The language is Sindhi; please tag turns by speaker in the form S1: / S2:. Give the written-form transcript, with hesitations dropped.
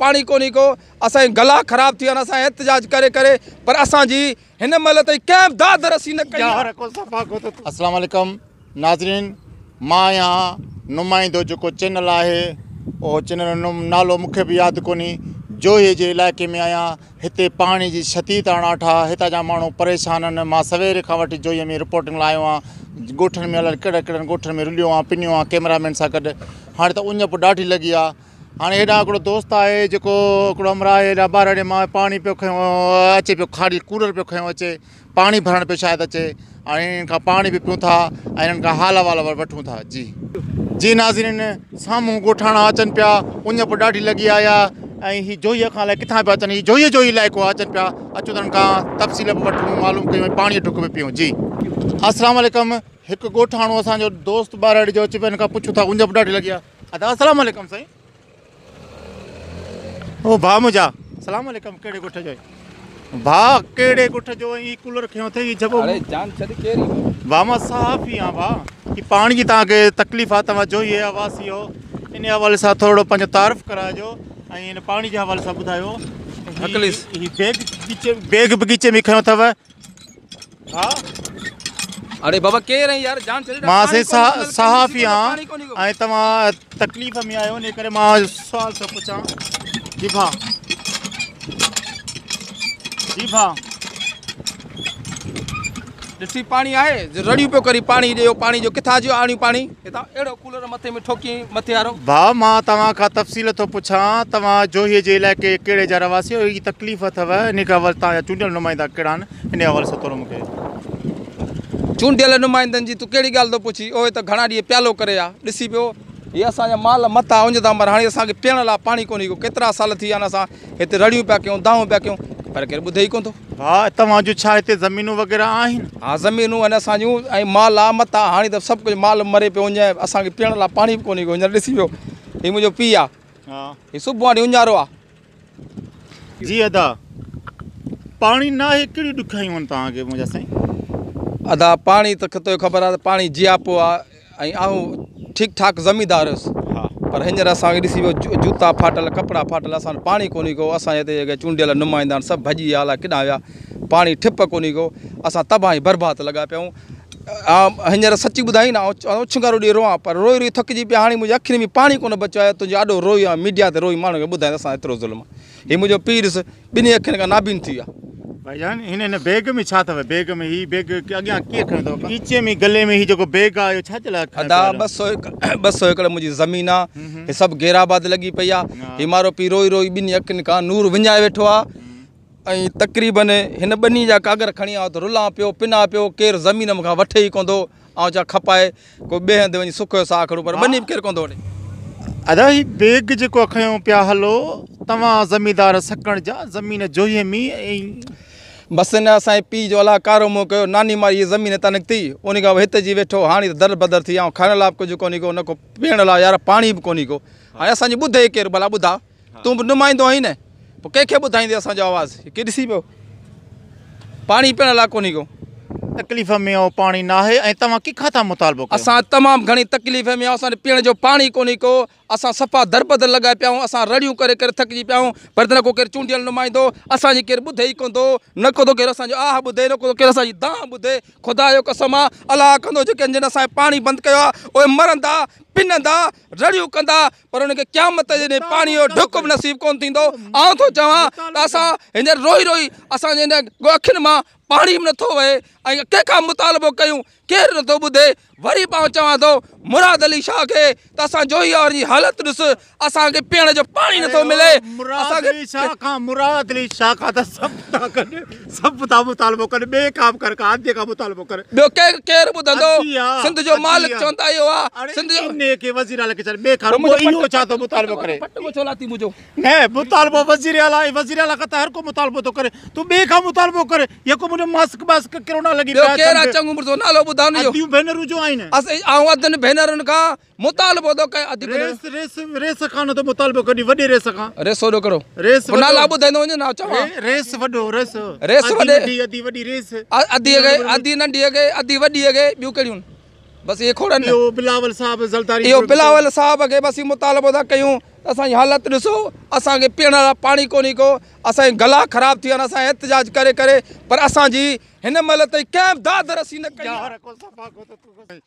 S1: پاڻي ڪونهي ڪو، اسان جي گلا خراب ٿي ويا آهن، اسان احتجاج ڪري ڪري پر اسان جي هن مهل تائين ڪنهن به داد رسي نه ڪئي آهي.
S2: السلام عليڪم ناظرين مان آهيان نمائندو جيڪو چينل آهي اهو چينل جو نالو مونکي به ياد ڪونهي جوهي جي علائقي ۾ آهيان هتي پاڻي جي شديد اڻاٺ آهي هتان جا ماڻهو پريشان آهن مان سوير کان وٺي جوهي ۾ رپورٽنگ لاء آيو آهيان ڳوٺن ۾ الائي ڪهڙن ڪهڙن ڳوٺن ۾ رليو آهيان پنيو آهيان ڪيمرا مين سان گڏ هاڻي ته اڃ به ڏاڍي لڳي آهي هاڻي هيڏانهن هڪڙو دوست آهي جيڪو هڪڙو همراهه آهي هيڏانهن ٻهراڙي مان پاڻي پيو کنيو اچي پيو کاڙي ڪولر پيو کنيو اچي پاڻي ڀرڻ پيو شايد اچي هاڻي انهن کان پاڻي به پيون ٿا ۽ انهن کان حال احوال وٺون ٿا جي جي ناظرين سامهون ڳوٺاڻا اچن پيا اڃ به ڏاڍي لڳي آهي ۽ هي جوهي کان الائي ڪٿان پيا اچن هي جوهي جو ئي علائقو آهي اچن پيا اچو ته انهن کان تفصيل به وٺون معلوم ڪيون ۽ پاڻي جو ڍڪ به پيون جي السلام عليڪم هڪ ڳوٺاڻو اسان جو دوست ٻهراڙي جو اچي پيو ان کان پڇون ٿا اڃ به ڏاڍي لڳي آهي ادا السلام عليڪم سائين او ڀاء منهنجا السلام عليڪم ڪهڙي ڳوٺ جو ڀاء ڪهڙي ڳوٺ جو هي ڪولر کنيو اٿئي هي جهٻو
S1: اڙي جان ڇڏ ڪير هي
S2: ڀاء مان صحافي آهيان ڀاء هي پاڻي جي توهان کي تڪليف آهي توهان جوهي جا واسي آهيو ان حوالي سان ٿورڙو پنهنجو تعارف ڪرائجو ۽ هن پاڻي جي حوالي سان ٻڌايو هي بيگ بيگ بغيچي ۾ کنيو اٿو ها
S1: اڙي بابا ڪير آهين يار جان ڇڏي
S2: مان سائين صحافي آهيان ۽ توهان تڪليف ۾ آهيو ان ڪري مان سوال ٿو پڇان جي ڀاء جي ڀاء
S1: ڏسي پاڻي آهي رڙيون پيو ڪري پاڻي ڏيو پاڻي جو ڪٿان جو آڻيون پاڻي هتان اهڙو ڪولر مٿي ۾ ٺوڪي مٿي وارو.
S2: ڀاء مان توهان کان تفصيل ٿو پڇان توهان جوهي جي علائقي ڪهڙي جا رهواسي آهيو هي تڪليف اٿو ان کان اول توهان جا چونڊيل نمائندا ڪهڙا آهن انهيء حوالي سان ٿورو مون کي.
S1: چونڊيل نمائندن جي تون ڪهڙي ڳالهه ٿو پڇين؟ اهي ته گهڻا ڏينهن پيالو ڪري آ. ڏسي پيو، هي اسان جا مال متا اڃ ٿا مرن. هاڻي اسان کي پيئڻ لاء پاڻي ڪونهي ڪو. ڪيترا سال ٿي ويا آهن اسان هتي رڙيون پيا ڪيون، دانهون پيا ڪيون، پر ڪير ٻڌي ئي ڪونه ٿو.
S2: ڀاء، توهان جون ڇا هتي زمينون وغيره آهن؟
S1: ها، زمينون آهن اسان جون ۽ مال آ، متا. هاڻي ته سڀ ڪجهه مال مري پيو اڃ، اسان کي پيئڻ لاء پاڻي به ڪونهي ڪو. هينئر ڏسي پيو، هي منهنجو پيء آ. هي صبح وٺي اڃارو آ.
S2: جي ادا پاڻي ناهي ڪهڙيون ڏکيائيون آهن توهان کي منهنجا سائين.
S1: ادا پاڻي ته توکي خبر آهي ته پاڻي جياپو آ ۽ آئون ٺيڪ ٺاڪ زميندار هيس پر هينئر اسان کي ڏسي ويو جوتا ڦاٽل ڪپڙا ڦاٽل اسان وٽ پاڻي ڪونهي ڪو اسان جي هتي جيڪي چونڊيل نمائندا آهن سڀ ڀڄي ويا الائي ڪيڏانهن ويا پاڻي ٺپ ڪونهي ڪو اسان تباهه ۽ برباد لڳا پيا آهيون هينئر سچي ٻڌائين نه آئون اوڇنگارون ڏئي روئان پر روئي روئي ٿڪجي پيا هاڻي منهنجي اکين ۾ پاڻي ڪونه بچيو آهي تنهنجي آڏو روئي آئون ميڊيا تي روئي ماڻهن کي ٻڌايان ته اسان ايترو ظلم آهي هي منهنجو پيء ڏس ٻنهي اکين کان نابين ٿي ويو آهي.
S2: ڀائي جان هن هن بيگ ۾ ڇا اٿو بيگ ۾ هي بيگ اڳيان ڪيئن کنيو اٿو ڳچي ۾ گلي ۾ هي جيڪو بيگ آهي اهو ڇا جي لاء کنيو
S1: ادا 201 ايڪڙ منهنجي زمين آهي هي سڀ غير آباد لڳي پئي آهي هي مارو پيء روئي روئي ٻنهي اکين کان نور وڃائي ويٺو آهي ۽ تقريبن هن ٻني جا ڪاڳر کڻي آئون ته رلان پيو، پنان پيو، ڪير زمين مون کان وٺي ئي ڪونه ٿو، آئون چوان کپائي ڪو ٻئي هنڌ وڃي سک جو ساهه کڻون پر ٻني به ڪير ڪونه ٿو وٺي.
S2: ادا هي بيگ جيڪو کنيو پيا هلو توهان زميندار سڪڻ جا زمين جوهي ۾ ۽.
S1: بس هن اسان جي پيء جو الله ڪارو منهن ڪيو، ناني ماري هيء زمين هتان نڪتي، ان کان پوء هت جي ويٺو، هاڻي ته در بدر ٿي آئون کائڻ لاء به ڪجهه ڪونهي ڪو، نه ڪو پيئڻ لاء يار پاڻي به ڪونهي ڪو، هاڻي اسان جي ٻڌي ڪير ڀلا ٻڌاء. تون به نمائندو آهين نه، پوء ڪنهن کي ٻڌائيندين اسان جو آواز؟ هي ڪير ڏسي پيو؟ پاڻي پيئڻ لاء ڪونهي ڪو.
S2: تڪليف ۾ آهيو پاڻي ناهي ۽ توهان ڪنهن کان ٿا مطالبو ڪيو؟
S1: اسان تمام گهڻي تڪليف ۾ آهيون، اسان وٽ پيئڻ جو پاڻي ڪونهي ڪو، اسان صفا دربدر لڳا پيا آهيون، اسان رڙيون ڪري ڪري ٿڪجي پيا آهيون، پر نه ڪو ڪير چونڊيل نمائندو اسان جي ڪير ٻڌي ئي ڪونه ٿو، نه ڪو ٿو ڪير اسان جو آهه ٻڌي، نه ڪو ٿو ڪير اسان جي دانهن ٻڌي، خدا جو قسم آ الله ڪندو جيڪي جن اسان جو پاڻي بند ڪيو آ اهي مرندا، پنندا، رڙيون ڪندا، پر ان کي قيامت جي ڏينهن پاڻي جو ڍڪ به نصيب ڪونه ٿيندو. آئون ٿو چوان ته اسان هينئر روئي روئي اسان جي هن اکين مان پاڻي به نٿو وهي ۽ ڪنهن کان مطالبو ڪيون ڪير نٿو ٻڌي. وري به آئون چوان ٿو مراد علي شاهه کي ته اسان جوهي وارن جي حالت ڏس، اسان کي پيئڻ جو پاڻي نٿو ملي.
S2: مراد علي شاهه کان مراد علي شاهه کان ته سڀ ٿا ڪن سڀ ٿا مطالبو ڪن ٻئي کان به ڪر ڪا ادي کان مطالبو ڪر.
S1: ٻيو ڪير ڪير ٻڌندو سنڌ جو مالڪ چون ٿا اهو آ سنڌ جو
S2: انهي کي وزير اعليٰ کي ڇڏ ٻئي کان رڳو اهو ڇا ٿو مطالبو ڪري.
S1: پٽ ڇو لاٿي منهنجو.
S2: نه مطالبو وزير اعليٰ وزير اعليٰ کان ته هر ڪو مطالبو ٿو ڪري تون ٻئي کان مطالبو ڪر يڪو منهنجو ماسڪ باسڪ ڪرونا لڳي
S1: پيا ٻيو ڪير آ چڱو مڙس نالو ٻڌاء ان جو.
S2: اديون ڀينرون جو آهن.
S1: آئون ادن ڀينرن کان مطالبو ٿو ڪيان اڌ ڪلو.
S2: ريس ريس ريس کان نه ٿو مطالبو ڪڍي وڏي ريس کان.
S1: ريس وڏو ڪهڙو.
S2: ريس وڏو.
S1: نالا ٻڌائيندو وڃ نه چوان.
S2: ريس وڏو ريس.
S1: ريس وڏي.
S2: ادي ننڍي ادي وڏي ريس.
S1: ادي کي ادي ننڍي کي ادي وڏي کي ٻيون ڪهڙيون بس اهي کوڙ آهن.
S2: اهو بلاول صاحب زرداري.
S1: اهو بلاول صاحب کي بس مطالبو ٿا ڪيون ته اسان جي حالت ڏسو، اسان کي پيئڻ لاء پاڻي ڪونهي ڪو، اسان جا گلا خراب ٿي ويا آهن، اسان احتجاج ڪري ڪري، پر اسان جي هن مهل تائين ڪنهن به داد رسي نه ڪئي آهي.